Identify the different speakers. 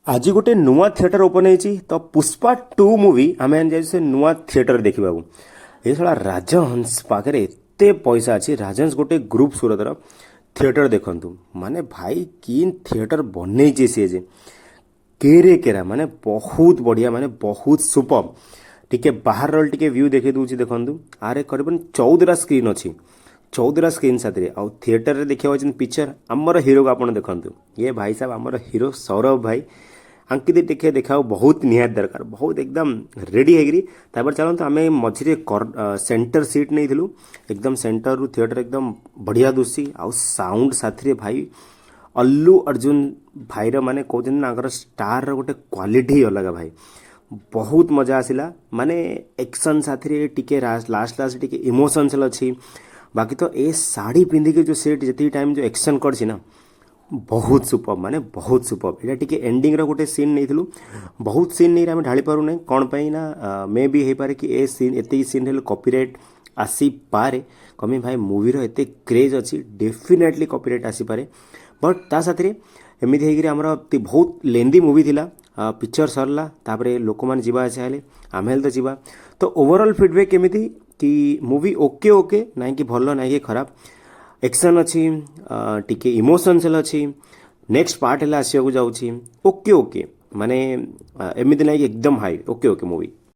Speaker 1: ଆଜି ଗୋଟେ ନୂଆ ଥିଏଟର ଓପନ୍ ହେଇଛି ତ, ପୁଷ୍ପା 2 ମୁଭି ଆମେ ଯାଇଛୁ ସେ ନୂଆ ଥିଏଟର ଦେଖିବାକୁ। ଏ ଶଳା ରାଜହଂସ ପାଖରେ ଏତେ ପଇସା ଅଛି। ରାଜହଂସ ଗୋଟେ ଗ୍ରୁପ୍ ସୁରତର। ଥିଏଟର ଦେଖନ୍ତୁ, ମାନେ ଭାଇ, କି ଥିଏଟର ବନେଇଛି ସିଏ ଯେ କେରେ କେରା, ମାନେ ବହୁତ ବଢ଼ିଆ, ମାନେ ବହୁତ ସୁପର। ଟିକେ ବାହାରର ଟିକେ ଭ୍ୟୁ ଦେଖେଇ ଦେଉଛି, ଦେଖନ୍ତୁ। ଆରେ କରିବନି 14ଟା ସ୍କ୍ରିନ୍ ଅଛି, 14ଟା ସ୍କ୍ରିନ୍ ସାଥିରେ ଆଉ ଥିଏଟରରେ ଦେଖିବାକୁ ଅଛନ୍ତି ପିକ୍ଚର। ଆମର ହିରୋକୁ ଆପଣ ଦେଖନ୍ତୁ। ଇଏ ଭାଇ ସାହେବ, ଆମର ହିରୋ ସୌରଭ ଭାଇ। ଆଙ୍କିତ ଟିକେ ଦେଖିବାକୁ ବହୁତ ନିହାତି ଦରକାର, ବହୁତ ଏକଦମ ରେଡ଼ି ହେଇକିରି। ତାପରେ ଚାଲନ୍ତୁ, ଆମେ ମଝିରେ ସେଣ୍ଟର ସିଟ୍ ନେଇଥିଲୁ। ଏକଦମ ସେଣ୍ଟରରୁ ଥିଏଟର ଏକଦମ ବଢ଼ିଆ ଦୁଶି। ଆଉ ସାଉଣ୍ଡ ସାଥିରେ ଭାଇ ଅଲ୍ଲୁ ଅର୍ଜୁନ ଭାଇର, ମାନେ କହୁଛନ୍ତି ନା, ତାଙ୍କର ଷ୍ଟାରର ଗୋଟେ କ୍ୱାଲିଟି ହିଁ ଅଲଗା ଭାଇ। ବହୁତ ମଜା ଆସିଲା। ମାନେ ଏକ୍ସନ୍ ସାଥିରେ ଟିକେ ଲାଷ୍ଟ ଲାଷ୍ଟ ଟିକେ ଇମୋସନ୍ସ ଅଛି। ବାକି ତ ଏ ଶାଢ଼ୀ ପିନ୍ଧିକି ଯେଉଁ ସେଟ୍ ଯେତିକି ଟାଇମ୍ ଯେଉଁ ଏକ୍ସନ୍ କରିଛି ନା, ବହୁତ ସୁପର, ମାନେ ବହୁତ ସୁପର। ଏଇଟା ଟିକେ ଏଣ୍ଡିଂର ଗୋଟେ ସିନ୍ ନେଇଥିଲୁ। ବହୁତ ସିନ୍ ନେଇକି ଆମେ ଢାଳି ପାରୁନାହିଁ। କ'ଣ ପାଇଁ ନା ମେ ବି ହେଇପାରେ କି ଏ ସିନ୍, ଏତିକି ସିନ୍ ହେଲେ କପିରାଇଟ୍ ଆସିପାରେ। କମି ଭାଇ, ମୁଭିର ଏତେ କ୍ରେଜ୍ ଅଛି, ଡେଫିନେଟଲି କପିରାଇଟ୍ ଆସିପାରେ। ବଟ୍ ତା ସାଥିରେ ଏମିତି ହେଇକିରି ଆମର ବହୁତ ଲେନ୍ଦି ମୁଭି ଥିଲା। ପିକ୍ଚର ସରିଲା, ତାପରେ ଲୋକମାନେ ଯିବା ଆସିବା ହେଲେ, ଆମେ ହେଲେ ତ ଯିବା। ତ ଓଭରଅଲ୍ ଫିଡ଼ବ୍ୟାକ୍ କେମିତି କି ମୁଭି ଓକେ ଓକେ, ନାଇଁ କି ଭଲ, ନାଇଁ କି ଖରାପ। ଏକ୍ସନ୍ ଅଛି, ଟିକେ ଇମୋସନ୍ସ ହେଲେ ଅଛି। ନେକ୍ସଟ ପାର୍ଟ ହେଲେ ଆସିବାକୁ ଯାଉଛି। ଓକେ ଓକେ, ମାନେ ଏମିତି ନାଇଁ କି ଏକଦମ ହାଇ। Okay okay movie.